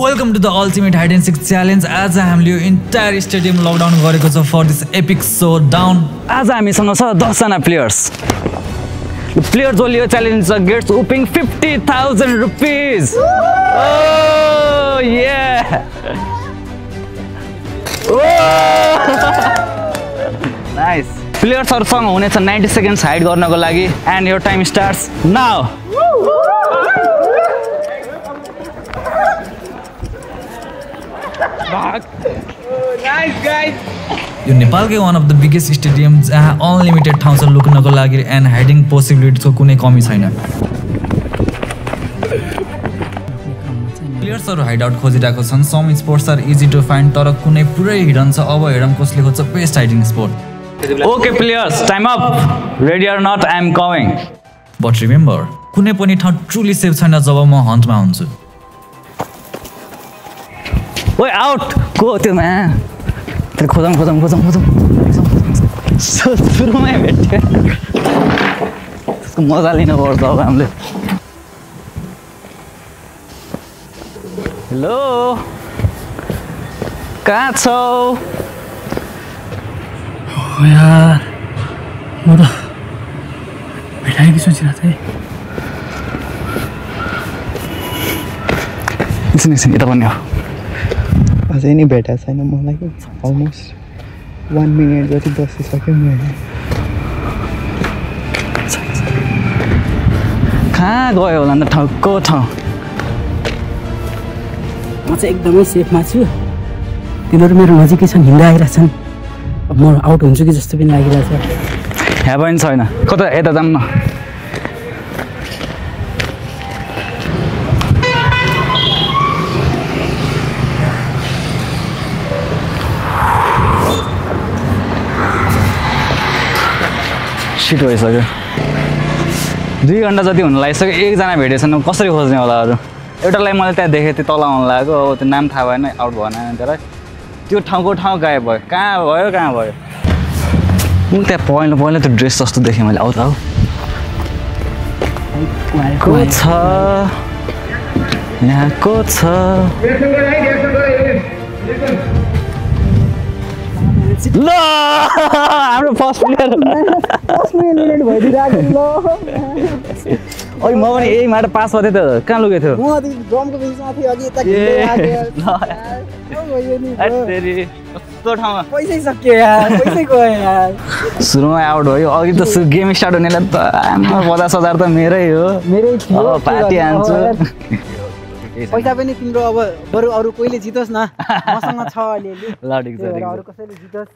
Welcome to the Ultimate Hide and Seek Challenge. आज हामीले entire stadium lockdown गरेको छ for this epic showdown. आज हामीसँग छ 10 जना प्लेयर्स. प्लेयर जो लियो challenge gets whooping 50,000 rupees. Oh yeah. Nice. प्लेयर्सहरुसँग हुनेछ 90 seconds हाइड गर्नको लागि and your time starts now. Nice guys. यो नेपालकै one of the biggest stadiums जहाँ unlimited ठाउँ छ लुक्नको लागि and hiding possibilities को कुनै कमी छैन. प्लेयर्सहरु हाइड आउट खोजिरहेको छन्. Some spots are easy to find तर कुनै पुरै हिडन छ. अब हेरौँ कसले खोज्छ best hiding spot. Okay players, time up. Ready or not, I am coming. But remember, कुनै पनि ठाउँ truly safe छैन जब म हन्टमा हुन्छु. Wait out! Go to man. तेरे खोजम. सुरुमै भेट्यो. त्यसको मजा लिन पर्छ अब हामीले. हेलो. कहाँ छौ? यार म त भेटाएकै सोचिरहेको थिएँ. एकछिन यता पनि हो. अझै नि भेटाएको छैन मलाई. अलमोस्ट 1 मिनट जति बसिसक्यो मैले. कहाँ गयो होला नि ठाउँको ठाउँ. म चाहिँ एकदमै सेफमा छु. तिनीहरू मेरो नजिकै छन्, हिँड्दै आइरहेछन्. अब म आउट हुन्छु कि जस्तो पनि लागिरहेछ. यहाँ पनि छैन. कता यता जाऊँ न. सिट भइसक्यो. 2 घन्टा जति हुन लागिसक्यो. एकजना भेटेछन्. कसरी खोज्ने होला अरू. एउटालाई मैले त्यहाँ देखेँ त्यो तल आउनु लागेको. अब त्यो नाम थाहा भएन, आउट भएन त्यसलाई. त्यो ठाउँको ठाउँ गायब भयो. कहाँ भयो म त्यहाँ पहिला त्यो ड्रेस जस्तो देखेँ मैले. आउँदा को छ यहाँ को छ. ल हाम्रो फर्स्ट प्लेयर मिनेट भइदिरहेको ओइ म पनि यही माटो पास गर्दै त कहाँ लुगेको थियो. म त ड्रमको बिचमा थिएँ अघि यता कस्तो ठाउँमा पैसै सक्यो यार. पैसै गयो यार. सुरुमा आउट भयो. अघि त गेम स्टार्ट हुनेलाई त 50,000 त मेरै हो. मेरै थियो. पार्टी हान्छु. पैसा पनि तिम्रो अब बरु अरू कोहीले जितोस् न. मसँग छ अलिअलि. ल ठिक छ. अरू कसैले जितोस्.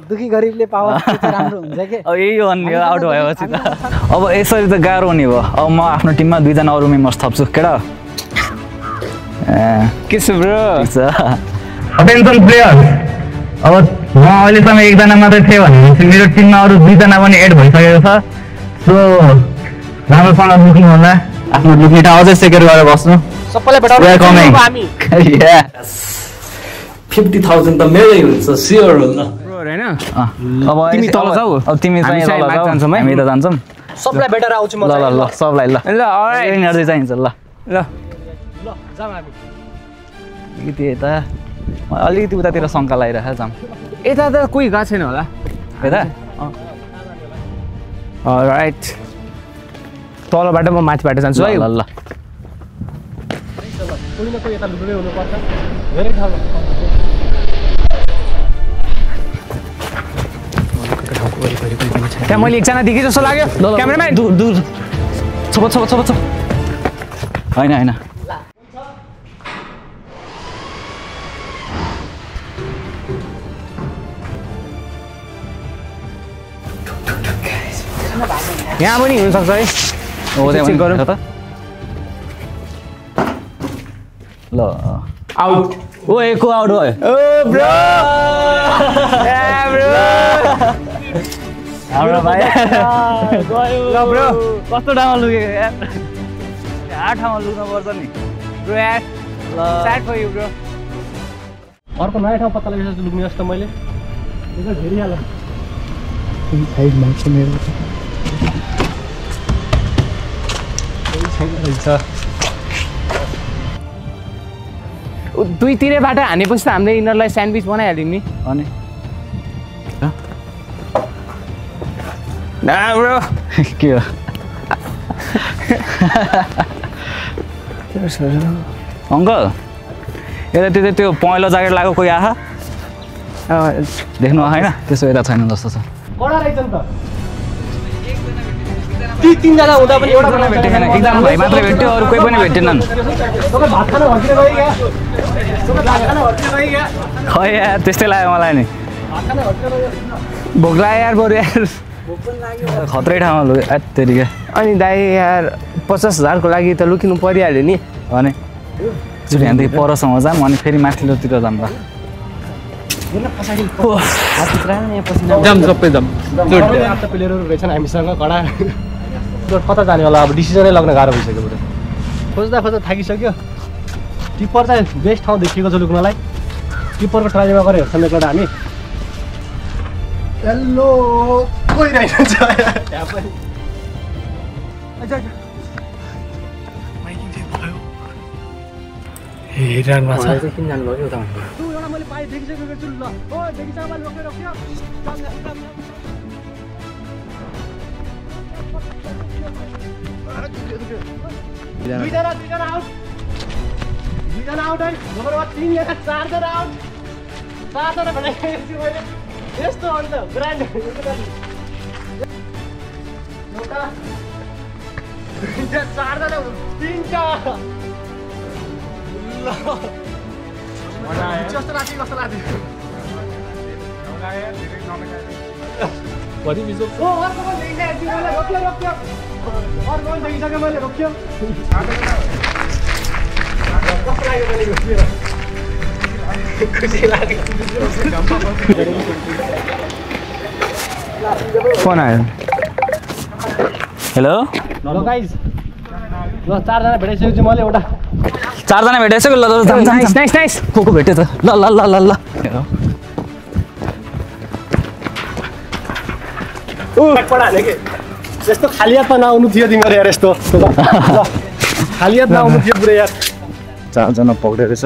दुखी गरिबले पाओस् त्यो चाहिँ राम्रो हुन्छ के. अब यही हो नि आउट भएपछि त. अब यसरी त गाह्रो हुने भयो. अब म आफ्नो टिममा 2 जना अरू मेम्बर्स थप्छु केटा. के छ ब्रो. Attention player. अब म अहिलेसम्म 1 जना मात्रै थिएँ भनेपछि मेरो टिममा अरू 2 जना पनि एड भइसकेको छ. सो राम्रोसँग लुकिङ होला. आफ्नो लुकिङ अझै सेक्युर गरेर बस्नु. सबैलाई भेटाउनु हामी. 50,000 त मेरै हुन्छ स्योर हो न हैन. अब तिमी तल जाऊ. अब तिमी चाहिँ तल जान्छौ. हामी त जान्छौँ. सबलाई भेटेर आउँछु म. ल सबलाई ल अलराइट चाहिन्छ. ल जाम हामी. अलिकति यता अलिकति उतातिर शङ्का लागिरहेको जाम. यता त कोही गएको छैन होला. यता अलराइट. तलबाट म माथिबाट जान्छु है. ल कोही न कोही यता लुक्दै हुनुपर्छ. धेरै ठाउँ त्यहाँ मैले एकजना देखेँ जस्तो लाग्यो. क्यामेराम्यान दूर छ. होइन यहाँ पनि हुनसक्छ है. चेक गरौँ त. ल आउट. ओए को आउट भयो. ओ ब्रो. हाम्रो भाइ गयो. ल ब्रो कस्तो ठाउँमा लुकेको यार. यहाँ ठाउँमा लुक्नु पर्छ नि ब्रो यार. ल स्टार्ट फर यु ब्रो. अर्को नयाँ ठाउँ पत्ता लगाइसक्छु लुक्ने जस्तो मैले. धेरिहाल्छ. साइडमा छ मेरो. दुईतिरैबाट हानेपछि त हामीले यिनीहरूलाई स्यान्डविच बनाइहाल्यौँ नि अनि ब्रो के हो अङ्कल यता त्यो पहेँलो ज्याकेट लगाएको कोही आहा देख्नु होइन त्यसो यता छैन जस्तो छ तीनजना हुँदा पनि एउटा भेटेन एकजना भाइ मात्रै भेट्यो अरू कोही पनि भेटेनन् खै यार त्यस्तै लाग्यो मलाई नि भोक लाग्यो यार बरु यार खत्रै ठाउँमा लु तेरिका अनि दाइ यार 50,000 को लागि त लुकिनु परिहाल्यो नि अनि एकचोटि यहाँदेखि परसम्म जाऊँ अनि फेरि माथिल्लोतिर जाऊँ ल जाम सबै जाम प्लेयरहरू रहेछन् हामीसँग कडा कता जाने होला अब डिसिजनै लाग्न गाह्रो भइसक्यो बरु खोज्दा खोज्दा थाकिसक्यो किपर चाहिँ बेस्ट ठाउँ देखिएको छ लुक्नलाई किपरको ट्राइमा गरेर हेर्छौँ एकपल्ट हामी हेलो कोही रहेछ त्यहाँ पनि हेरिरहनु छ किन जानुभयो उता एउटा मैले पाएँ देखिसकेको छु ल ओ देखिसक्यो मैले रोक्यो दुईजना आउट दुईजना आउट है नम्बर 3जना 4जना आउट 4जना भनेपछि मैले यस्तो अन्त ग्रान्ड एउटा 4जना 3टा ल कस्तो लाग्यो भरि बिजो ओ अर्को पनि देखिसकेको छु मैले रोक्यो अर्को पनि देखिसकेँ मैले रोक्यो कस्तो लाग्यो मैले रोक्यो खुसी लाग्यो फोन आयो हेलो ल गाइस ल 4जना भेटाइसकेको छु मैले एउटा 4जना भेटाइसक्यो ल नाइस नाइस नाइस को भेट्यो त ल ल ल ल ल यस्तो खाली हातमा नआउनु थियो तिमीहरू यार यस्तो खाली हात नआउनु थियो पुरै यार 4जना पक्रेर रहेछ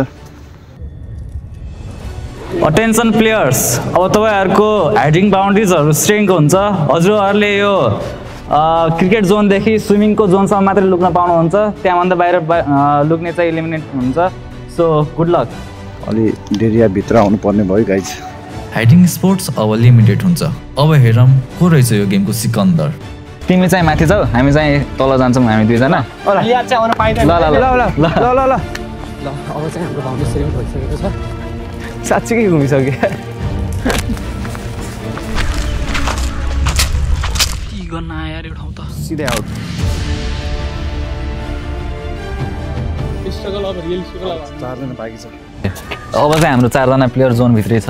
अटेन्सन प्लेयर्स अब तपाईँहरूको हाइडिङ बााउन्ड्रिजहरू स्ट्रेङ्ग हुन्छ हजुरहरूले यो क्रिकेट जोनदेखि स्विमिङको जोनसम्म मात्रै लुक्न पाउनुहुन्छ त्यहाँभन्दा बाहिर लुक्ने चाहिँ इलिमिनेट हुन्छ सो गुड लक अलि डेरियाभित्र आउनुपर्ने भयो गाइज हाइडिङ स्पोर्ट्स अब लिमिटेड हुन्छ अब हेरौँ को रहेछ यो गेमको सिकन्दर तिमी चाहिँ माथि जाऊ हामी चाहिँ तल जान्छौँ हामी दुईजना खाली हात चाहिँ आउन पाइँदैन ल ल ल ल ल ल अब चाहिँ हाम्रो बाउन्ड्री सेरिङ भइसकेको छ साँच्चीकै घुमिसक्यो के गर्न आयो यार यो ठाउँ त सिधै आउट स्ट्रगल अब रियल स्ट्रगल अब 4जना बाँकी छ अब चाहिँ हाम्रो 4जना प्लेयर जोनभित्रै छ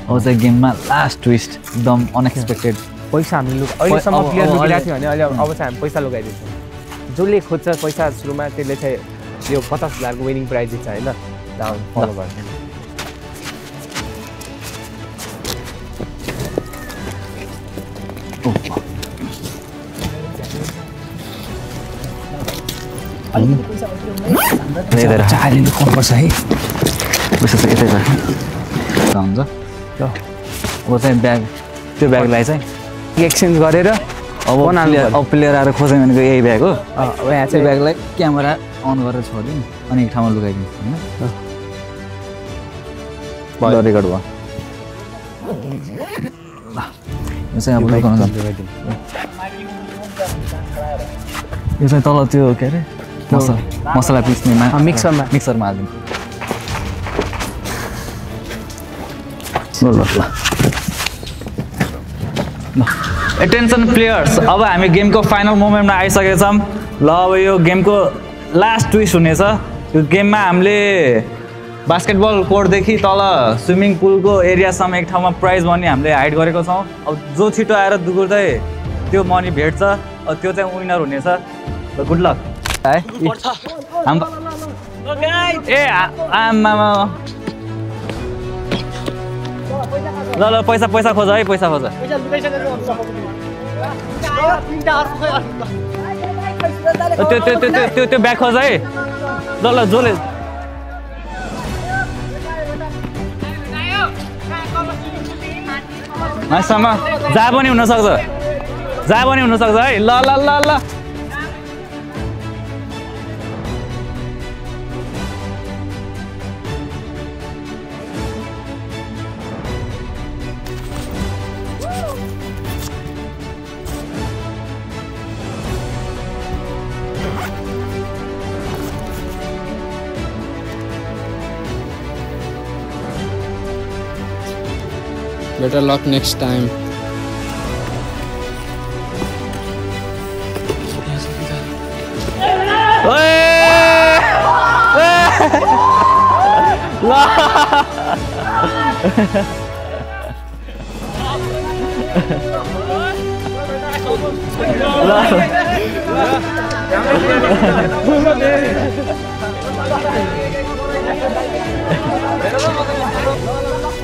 अब चाहिँ गेममा लास्ट ट्विस्ट एकदम अनएक्सपेक्टेड पैसा हामीले अहिलेसम्म प्लेयर लुकिरहेको थियो भने अहिले अब चाहिँ हामी पैसा लगाइदिन्छौँ जसले खोज्छ पैसा सुरुमा त्यसले चाहिँ यो 50,000 को विनिङ प्राइज दिन्छ होइन फलो गर्छ चालिनु खोज्नुपर्छ है पैसा चाहिँ यतै हुन्छ ल अब चाहिँ ब्याग त्यो ब्यागलाई चाहिँ एक्सचेन्ज गरेर अब प्लेयर आएर खोज्यो भनेको यही ब्याग हो अब यहाँ त्यो ब्यागलाई क्यामेरा अन गरेर छोडिदिउँ अनि एक ठाउँमा लुगाइदिउँ होइन रेकर्ड भयो यो चाहिँ अब लुकाउनु जान्छ यो चाहिँ तल त्यो के अरे मसला पिस्नेमा मिक्सरमा हालिदिउँ ल ल ल एटेन्सन प्लेयर्स अब हामी गेमको फाइनल मोमेन्टमा आइसकेका छौँ ल अब यो गेमको लास्ट ट्विस्ट हुनेछ यो गेममा हामीले बास्केटबल कोर्टदेखि तल स्विमिङ पुलको एरियासम्म एक ठाउँमा प्राइज मनी हामीले हाइड गरेको छौँ अब जो छिटो आएर दुगुर्दै त्यो मनी भेट्छ त्यो चाहिँ विनर हुनेछ ल गुड लक है ए आमा ल ल पैसा पैसा खोज है पैसा खोज त्यो ब्याग खोज है ल ल जसले नाइससम्म जहाँ पनि हुनसक्छ है ल ल ल ल Better luck next time.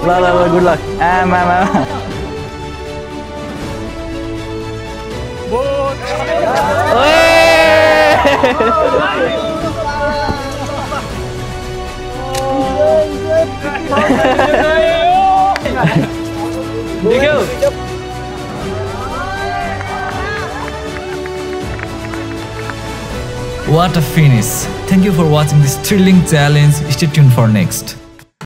ल गुड लक आमा What a finish! Thank you for watching this thrilling challenge. Stay tuned for next.